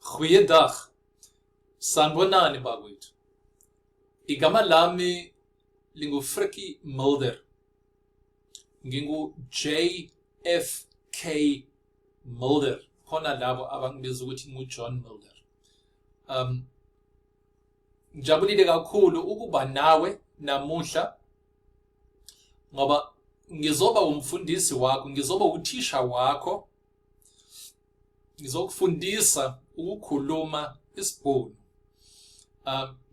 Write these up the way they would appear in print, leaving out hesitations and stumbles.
Goeiedag. Sanibonani bakwethu. Igama lami linguFrikkie Mulder. Ngingu JFK Mulder. Khona labo abangibiza ukuthi nguJohn Mulder. Ngijabulile kakhulu ukuba nawe namuhla ngoba ngizoba umfundisi wakho, ngizoba uthisha wakho, ngizokufundisa ukukhuluma isiBhunu.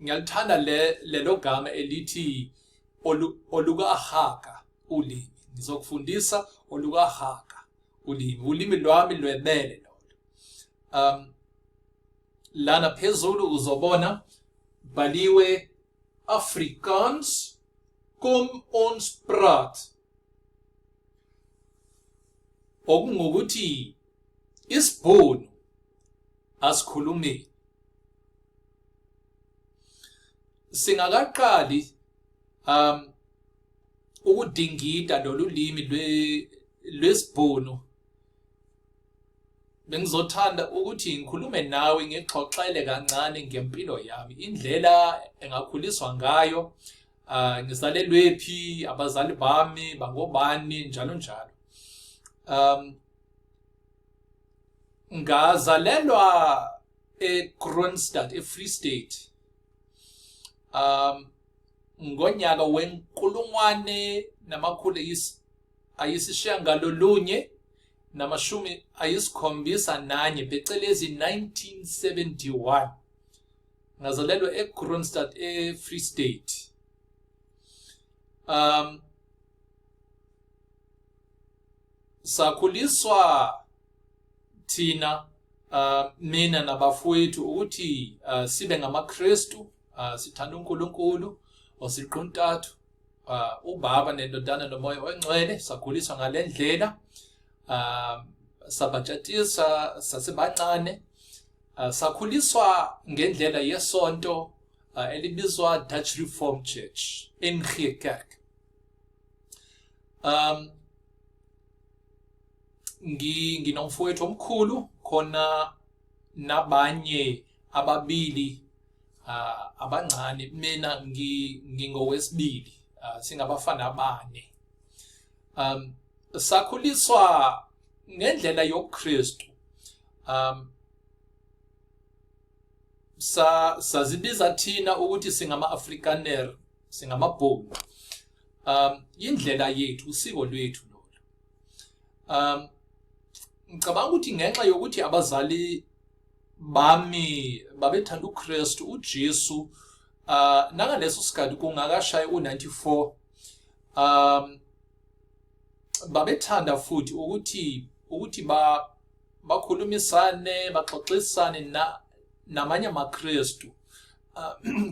Ngiyalithanda le lelo gama elithi olukahaka ulimi. Ngizokufundisa olukahaka ulimi, ulimi lwami lwebele lolo. Lana phezulu uzobona bhaliwe Afrikaans, kom ons praat. Okungukuthi isiBhunu asikhulumeni. Singakaqali ukudingida lolu limi lwesiBhunu, bengizothanda ukuthi ngikhulume nawe, ngixoxele kancane ngempilo yami, indlela engakhuliswa ngayo, ngizalelwephi, abazali bami bangobani, njalo njalo. Ngazalelwa eKroonstad, eFree State, ngonyaka wenkulungwane namakhulu ayisishiyagalolunye namashumi ayisikhombisa nanye, phecelezi 1971. Ngazalelwa eKroonstad, eFree State. Sakhuliswa thina, mina nabafowethu, ukuthi sibe ngamaKristu, sithanda uNkulunkulu osiquntathu, uBaba neNdodana noMoya oNgcwele. Sakhuliswa ngale ndlela, sabhajatiswa sasebancane, sakhuliswa ngendlela yesonto elibizwa Dutch Reformed Church, NG Kerk. Nginomfowethu omkhulu, khona nabanye ababili abancane. Mina ngingowesibili, singabafana abane. Sakhuliswa ngendlela yobuKristu. Sazibiza thina ukuthi singama-Afrikaner, singamabhunu. Indlela yethu, usiko lwethu lolo. Ngicabanga ukuthi ngenxa yokuthi abazali bami babethanda uKristu, uJesu, nangaleso sikhathi kungakashayi u-94, babethanda futhi ukuthi ba bakhulumisane, baxoxisane namanye amaKristu,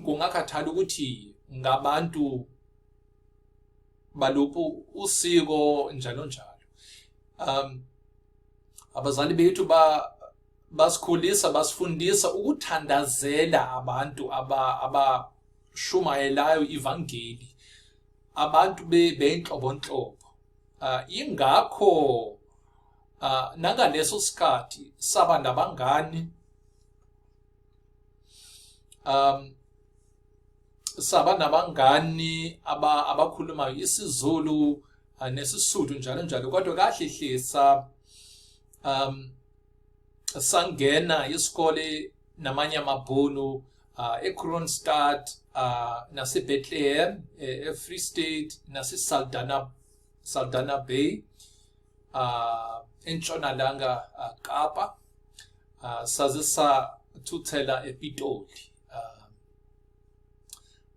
kungakhathali ukuthi ngabantu baluphi usiko, njalo njalo. Abazali bethu basikhulisa, basifundisa ukuthandazela abantu abashumayelayo ivangeli, abantu benhlobonhlobo. Ingakho nangaleso sikhathi saba nabangani, saba nabangani abakhulumayo isiZulu nesiSuthu, njalo njalo. Kodwa kahle hle sa sangena isikole namanye amabhunu eKroonstad, naseBethlehem, eFree State, naseSaldanha, Saldanha Bay, entshonalanga Kapa, saze sathuthela ePitoli.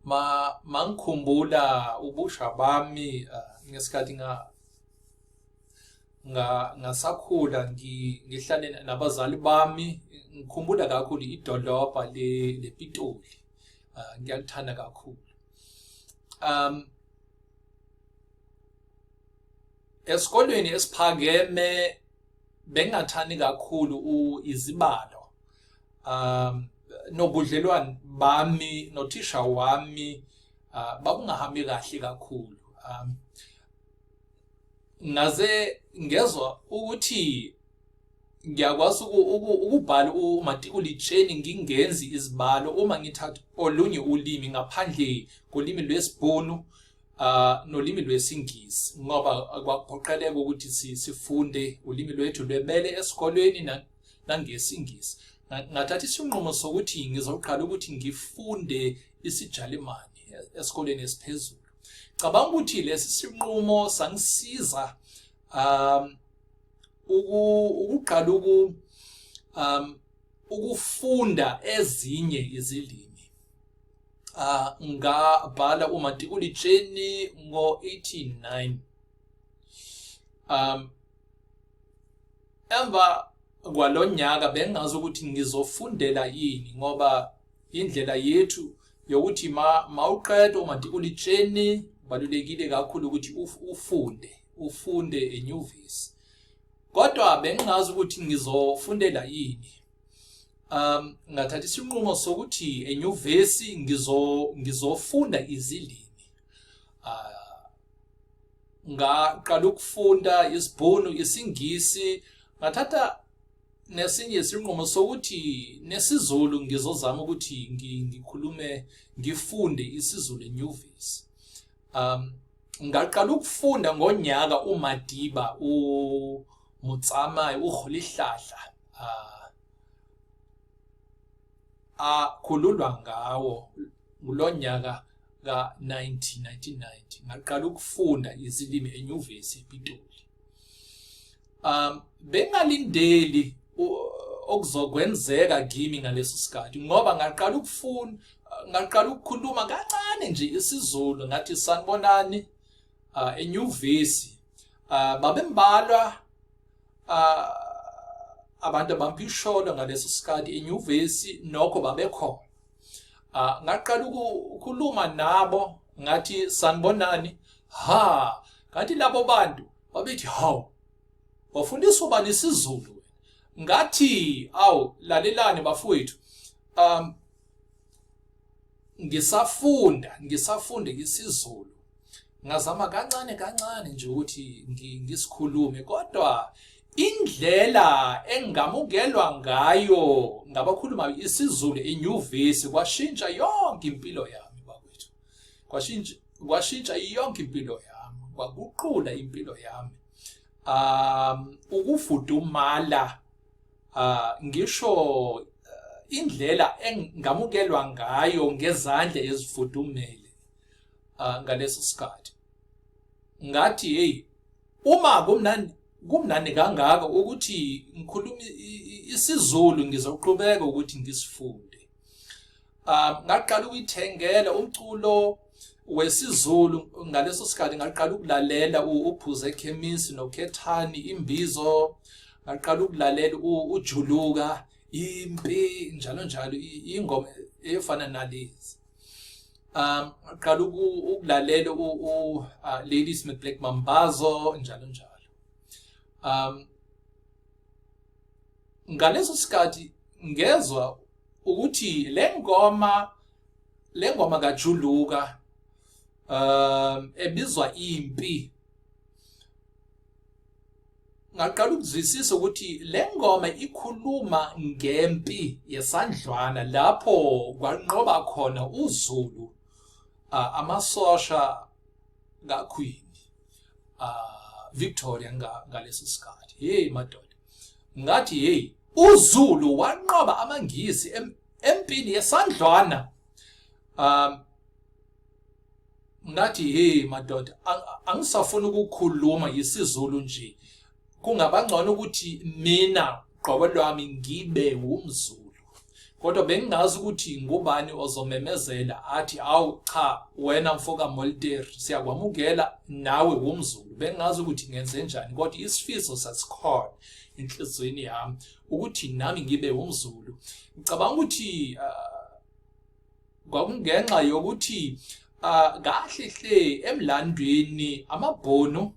Ma mangikhumbula ubusha bami, ngesikhathi nga nga ngasakhula ngihlale nabazali bami, ngikhumbula kakhulu idolobha lePitoli. Ngiyalithanda kakhulu. Esikolweni esiphakeme bengathandi kakhulu izibalo. Nobudlelwane bami nothisha wami babungahambi kahle kakhulu. Ngaze ngezwa ukuthi Ngiyakwazi ukubhala umatikuletsheni ngingenzi izibalo uma ngithatha olunye ulimi ngaphandle kolimi lwesiBhunu nolimi lwesiNgisi, ngoba kwakuphoqeleka ukuthi sifunde ulimi lwethu lwebele esikolweni nangesiNgisi. Ngathatha isinqumo sokuthi ngizoqala ukuthi ngifunde isiJalimane esikoleni esiphezulu. Cabanga ukuthi lesi sinqumo sangisiza ukuqala ukufunda ezinye izilimi. Ngabhala umatikuletsheni ngo-89. Emva kwalonyaka bengazi ukuthi ngizofundela yini, ngoba indlela yethu yokuthi mawuqeda umatikuletsheni kubalulekile kakhulu ukuthi ufunde enyuvesi, kodwa bengingazi ukuthi ngizofundela yini. Ngathatha isinqumo sokuthi enyuvesi ngizofunda izilimi. Ngaqala ukufunda isiBhunu, isiNgisi, ngathatha nesinye isinqumo sokuthi nesiZulu ngizozama ukuthi ngikhulume, ngifunde isiZulu enyuvesi. Ngaqala ukufunda ngonyaka uMadiba uMotsamai uRholihlahla akhululwa ngawo ngulonyaka ka-1999. Ngaqala ukufunda izilimi enyuvesi ePitoli. Bengalindeli okuzokwenzeka kimi ngaleso sikhathi, ngoba ngaqala ukufunda, ngaqala ukukhuluma kancane nje isiZulu, ngathi sanibonani enyuvesi. Babembalwa abantu abampisholo ngaleso sikhathi enyuvesi, nokho babekhona. Ngaqala ukukhuluma nabo, ngathi sanibonani. Ha, kanti labo bantu babethi hawu, wafundiswa ubani isiZulu wena? Ngathi awu, lalelani bafowethu, ngisafunda isiZulu. Ngazama kancane kancane nje ukuthi ngisikhulume, kodwa indlela engamukelwa ngayo ngabakhuluma isiZulu enyuvesi kwashintsha yonke impilo yami bakwethu. Kwashintsha yonke impilo yami, kwaguqula impilo yami. Ukufudumala, ngisho indlela engamukelwa ngayo ngezandla ezifudumele ngaleso sikhathi. Ngathi hey, uma kumnandi kangaka ukuthi ngikhuluma isiZulu, ngizoqhubeka ukuthi ngisifunde. Ngaqala ukuyithengela umculo wesiZulu ngaleso sikhathi. Ngaqala ukulalela uPhuze Ekhemisi noKhethani Imbizo, ngaqala ukulalela uJuluka Impi, njalo njalo, ingoma efana nalezi. Ngaqala ukulalela u-Ladysmith Black Mambazo, njalo njalo. Ngaleso sikhathi ngezwa ukuthi le ngoma kaJuluka ebizwa Impi, ngaqala ukuzwisisa ukuthi le ngoma ikhuluma ngempi yesandlwana lapho kwanqoba khona uZulu amasosha kaQueen Victoria ngaleso sikhathi. Hey madoda, ngathi hey, uZulu wanqoba amaNgisi empini yesandlwana. Ngathi hey madoda, angisafuni ukukhuluma isiZulu nje, kungabangcono ukuthi mina qobo lwami ngibe umZulu. Kodwa bengingazi ukuthi ngubani ozomemezela athi awu cha, wena mfoka Molteri siyakwamukela nawe wumZulu. Bengingazi ukuthi ngenze njani, kodwa isifiso sasikhona enhliziyweni yami ukuthi nami ngibe umZulu. Ngicabanga ukuthi kwakungenxa yokuthi kahle hle emlandweni amaBhunu,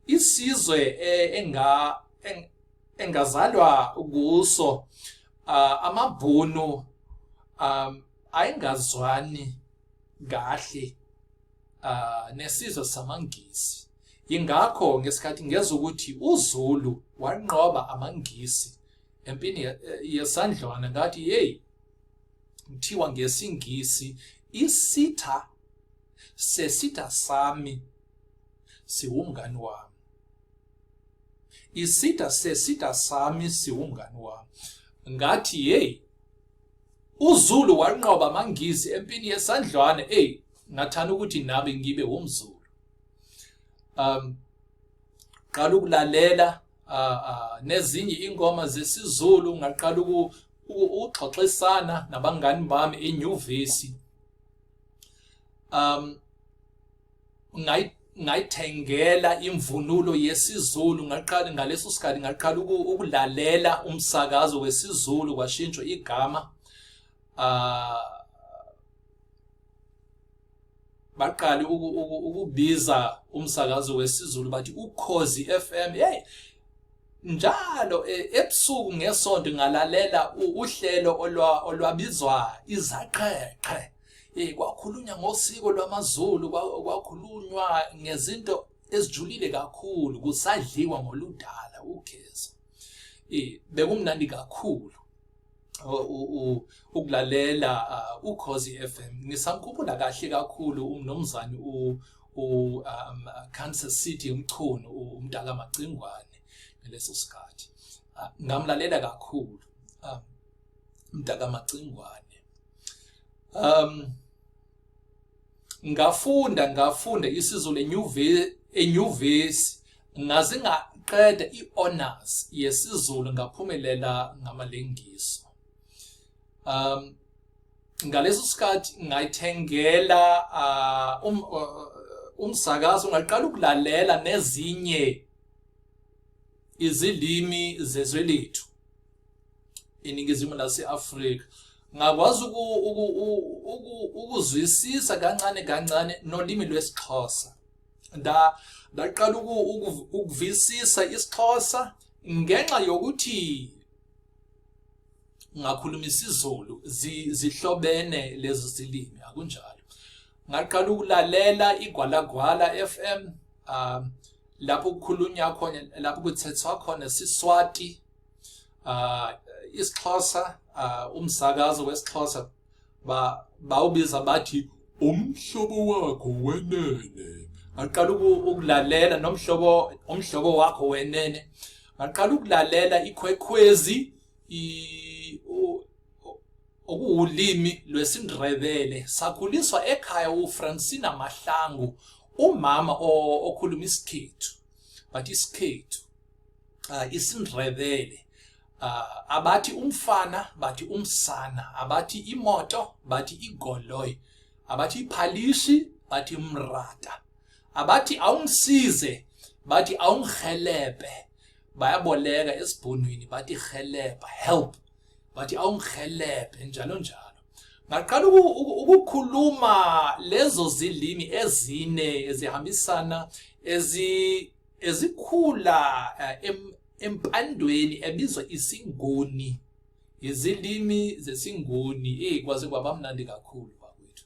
isizwe engazalwa kuso, amaBhunu ayengazwani kahle nesizwe samaNgisi. Yingakho ngesikhathi ngezwa ukuthi uZulu wanqoba amaNgisi empini yesandlwana ngathi hey, kuthiwa ngesiNgisi isitha sesitha sami siwumngani wami. Isitha sesitha sami siwumngani wami. Ngathi hey, uZulu wanqoba amaNgisi empini yesandlwane, hey, ngathanda ukuthi nami ngibe umZulu. Qala ukulalela nezinye ingoma zesiZulu, ngaqala ukuxoxisana nabangani bami enyuvesi. Ngayithengela imvunulo yesiZulu, ngaqala ngaleso sikhathi ngaqala ukulalela umsakazo wesiZulu, kwashintshwa igama. Baqala ukubiza umsakazo wesiZulu bathi Ukhozi FM. Hey, njalo ebusuku ngesonto ngalalela uhlelo olwabizwa Izaqheqhe. Kwakhulunywa ngosiko lwamaZulu, kwakhulunywa ngezinto ezijulile kakhulu, kusadliwa ngoludala ugeza. Bekumnandi kakhulu ukulalela Ukhozi FM. Ngisamkhumbula kahle kakhulu umnomzane u Kansas City Mchunu, umntaka Macingwane ngaleso sikhathi. Ngamlalela kakhulu umntaka Macingwane. Ngafunda isiZulu enyuvesi, ngaze ngaqeda i-honors yesiZulu, ngaphumelela ngamalengiso. Ngaleso sikhathi ngayithengela umsakazo, ngaqala ukulalela nezinye izilimi zezwe lethu iningizimu lase-Afrika. Ngakwazi ukuzwisisa kancane kancane nolimi lwesiXhosa. Ndaqala ukuvisisa isiXhosa ngenxa yokuthi ngakhuluma isiZulu, zihlobene lezo zilimi, akunjalo. Ngaqala ukulalela iGwalagwala FM, lapho kukhulunywa khona, lapho kuthethwa khona siSwati, isiXhosa, umsakazo wesiXhosa bawubiza bathi umhlobo wakho wenene. Ngaqala ukulalela nomhlobo, umhlobo wakho wenene. Ngaqala ukulalela ikhwekhwezi, okuwulimi lwesiNdrebele. Sakhuliswa ekhaya uFrancina Mahlangu, umama okhuluma isikhethu, bathi isikhethu, isiNdrebele. Abathi umfana bathi umsana, abathi imoto bathi igoloyi, abathi iphalishi bathi mrata, abathi awungisize bathi awungihelebhe, bayaboleka esibhunwini bathi helebha, help, bathi awungihelebhe, njalo njalo. Ngaqala ukukhuluma lezo zilimi ezine ezihambisana ezikhula empandweni ebizwa isiNguni, izilimi zesiNguni. Kwaze kwaba mnandi kakhulu bakwethu.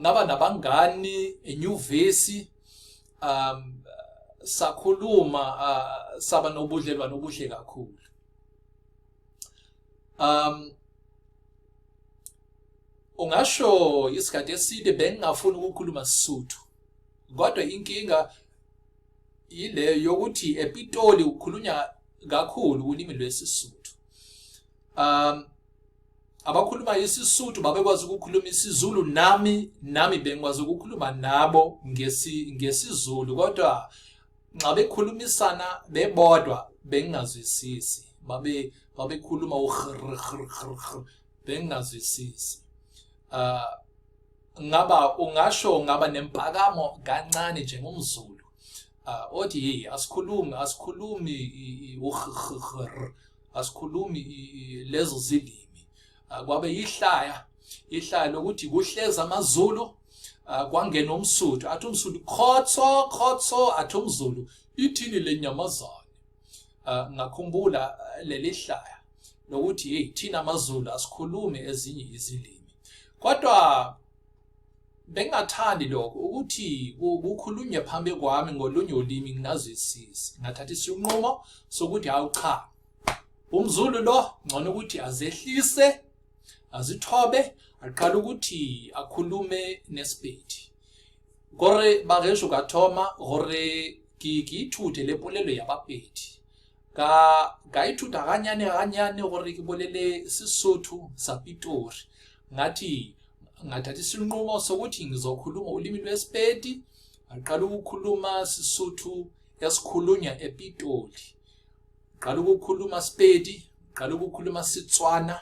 Ngaba nabangani enyuvesi, sakhuluma, saba nobudlelwano obuhle kakhulu. Ungasho isikhathi eside bengingafuni ukukhuluma Sesotho, kodwa inkinga ile yokuthi ePitoli ukhulunywa kakhulu ulimi lwesiSuthu. Abakhuluma isiSuthu babekwazi ukukhuluma isiZulu, nami bengikwazi ukukhuluma nabo ngesiZulu, kodwa nxa bekhulumisana bebodwa bengingazwisisi, babekhuluma u-gr gr gr gr, bengingazwisisi. Ngaba ungasho ngaba nempakamo kancane njengomZulu, othi hey, asikhulumi u-gr, asikhulumi lezo zilimi. Kwabe ihlaya lokuthi kuhleza amaZulu, kwangena umSuthu, athi umSuthu khotso khotso, athi umZulu ithini le nyamazane. Ngakhumbula leli hlaya lokuthi hey, thina amaZulu asikhulumi ezinye izilimi. Kodwa Bengingathandi lokho ukuthi kukhulunywe phambi kwami ngolunye ulimi ngingazwisisi. Ngathatha isinqumo sokuthi hawu cha, umZulu lo ngcono ukuthi azehlise, azithobe, aqale ukuthi akhulume neSepedi. Gore bagesho ka thoma gore ke ke ithute le polelo ya Bapedi. Ka ithuta ganyane ganyane gore ke bolele Sesotho sa Pitori. Ngathi ngathatha isinqumo sokuthi ngizokhuluma ulimi lweSepedi, ngaqala ukukhuluma Sesotho esikhulunywa ePitoli. Qala ukukhuluma Sepedi, qala ukukhuluma Setswana,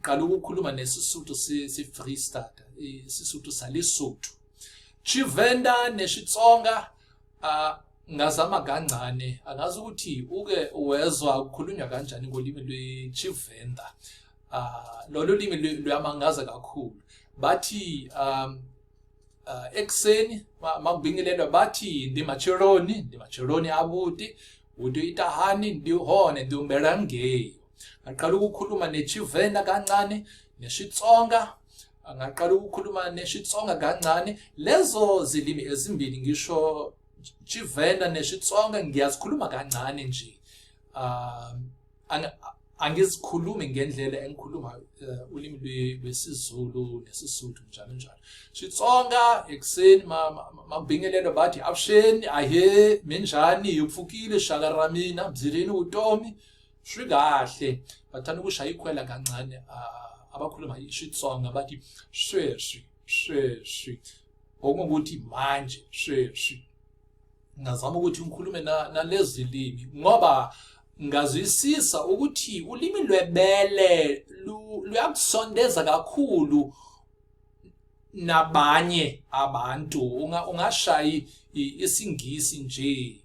qala ukukhuluma neSesotho se-Free State, iSesotho saLesotho. Tshivenda neXitsonga ngazama kancane, angazi ukuthi uke wezwa kukhulunywa kanjani ngolimi lweTshivenda. Lolu limi luyamangaza kakhulu. Bathi ekuseni makubingelelwa bathi ndi matsheloni, ndi matsheloni abuti, uti itahani ndi hone ndi umbela ngeyo. Ngaqala ukukhuluma neTshivenda kancane, neXitsonga, ngaqala ukukhuluma neXitsonga kancane. Lezo zilimi ezimbili ngisho Tshivenda neXitsonga ngiyazikhuluma kancane nje. Angizikhulumi ngendlela engikhuluma ulimi lwesiZulu nesiSuthu njalo njalo. Xitsonga ekuseni makubingelelwa bathi avuxeni, ahe minjhani, hi pfukile xaka ra mina, byi rini vutomi, swi kahle. Bathanda ukushaya ikhwela kancane abakhuluma iXitsonga bathi sweswi sweswi, okungukuthi manje sweswi. Ngazama ukuthi ngikhulume nalezi limi ngoba ngazwisisa ukuthi ulimi lwebele luyakusondeza kakhulu nabanye abantu. Ungashayi isiNgisi nje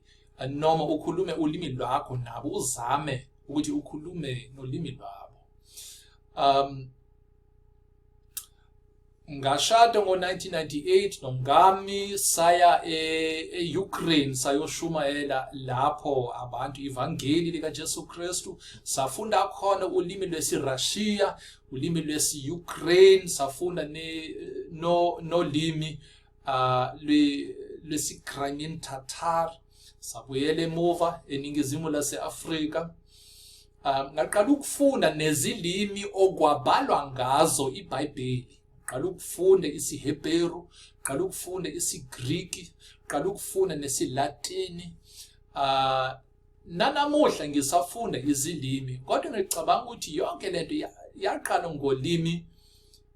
noma ukhulume ulimi lwakho nabo, uzame ukuthi ukhulume nolimi lwabo. Ngashada ngo-1998 nomkami, saya e-Ukraine sayoshumayela lapho abantu ivangeli likaJesu Kristu. Safunda khona ulimi lwesiRussia, ulimi lwesi-Ukraine, safunda nolimi lwesi-Crimean Tatar. Sabuyela emuva eningizimu lase-Afrika. Ngaqala ukufunda nezilimi okwabhalwa ngazo iBhayibheli. Qala ukufunda isiHebheru, qala ukufunda isiGriki, qala ukufunda nesiLatini. Nanamuhla ngisafunda izilimi, kodwa ngicabanga ukuthi yonke lento yaqala ngolimi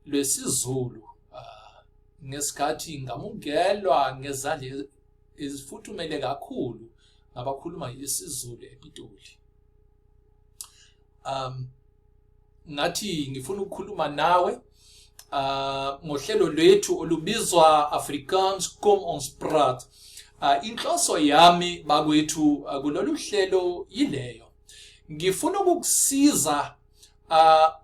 lwesiZulu. Ngesikhathi ngamukelwa ngezandla ezifuthumele kakhulu ngabakhuluma isiZulu ePitoli. Ngathi ngifuna ukukhuluma nawe ngohlelo lwethu olubizwa Afrikaans Kom ons Praat. Inhloso yami bakwethu kulolu hlelo yileyo. Ngifuna ukukusiza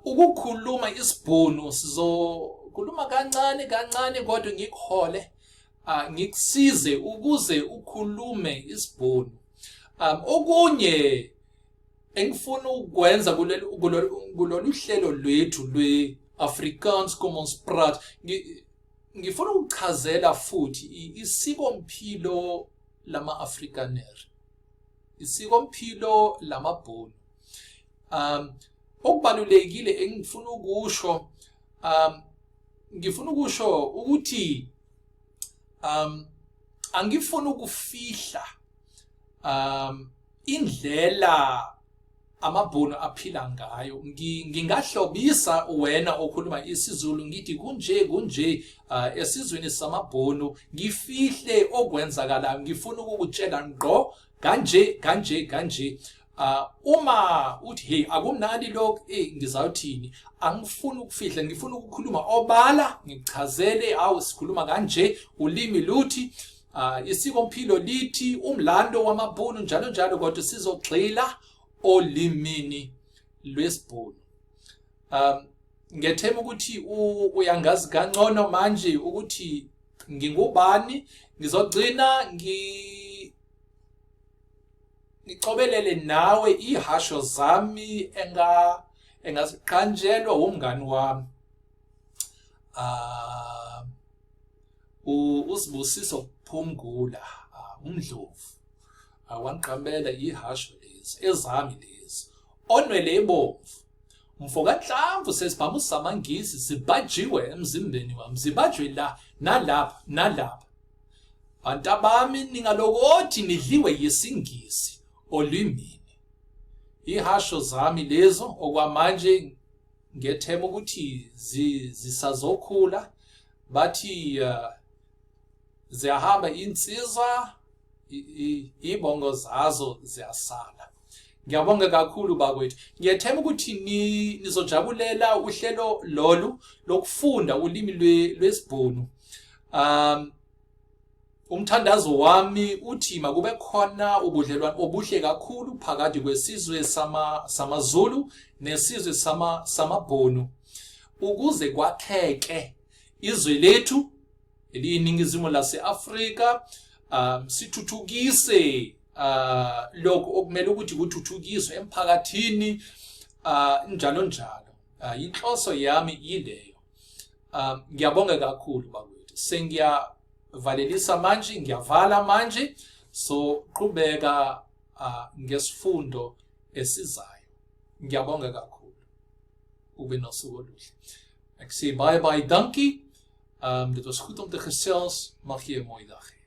ukukhuluma isiBhunu. Sizokhuluma kancane kancane kodwa ngikuhole, ngikusize ukuze ukhulume isiBhunu. Okunye engifuna ukwenza kulolu hlelo lwethu lwe-Afrikaans Kom ons Praat, ngifuna ukuchazela futhi isikompilo lama-Afrikaner, isikompilo lamabhunu. Okubalulekile engifuna ukusho, ngifuna ukusho ukuthi angifuni ukufihla indlela amabhunu aphila ngayo. Ngingahlobisa wena okhuluma isiZulu ngithi kunje kunje esizweni samabhunu, ngifihle okwenzakalayo. Ngifuna ukukutshela ngqo kanje kanje kanje. Uma uthi hey akumnandi lokhu, ngizawuthini? Angifuni ukufihla, ngifuna ukukhuluma obala, ngichazele awu sikhuluma kanje, ulimi luthi, isikompilo lithi, umlando wamabhunu njalo njalo, kodwa sizogxila olimini lwesiBhunu. Ngethemba ukuthi uyangazi kangcono manje ukuthi ngingubani. Ngizogcina ngicobelele nawe ihasho zami engaziqanjelwa umngani wami. uSibusiso Phungula, uMdlovu, wangiqambela ihasho lezi ezami lezi onwele ebomvu mfokanhlamvu sesibhamu samangisi sibajiwe emzimbeni wami, zibajwe la nalapha nalapha. Bantabami, ningalokothi nidliwe yisingisi olwimini. Ihasho zami lezo okwamanje ngethemba ukuthi zisazokhula. Bathi ziyahamba insizwa, ibongo zazo ziyasala. Ngiyabonga kakhulu bakwethu. Ngiyethemba ukuthi nizojabulela uhlelo lolu lokufunda ulimi lwesiBhunu. Umthandazo wami uthi makube khona ubudlelwano obuhle kakhulu phakathi kwesizwe samaZulu nesizwe samaBhunu ukuze kwakheke izwe lethu eliyiningizimu lase-Afrika, sithuthukise lokho okumele ukuthi kuthuthukiswe emphakathini, njalo njalo. Inhloso yami yileyo. Ngiyabonga kakhulu bakwethu. Sengiyavalelisa manje, ngiyavala manje, so qhubeka ngesifundo esizayo. Ngiyabonga kakhulu. Ube nosuku oluhle. Ek sê baie baie dankie. Dit was goed om te gesels. Mag jy 'n mooi dag hê.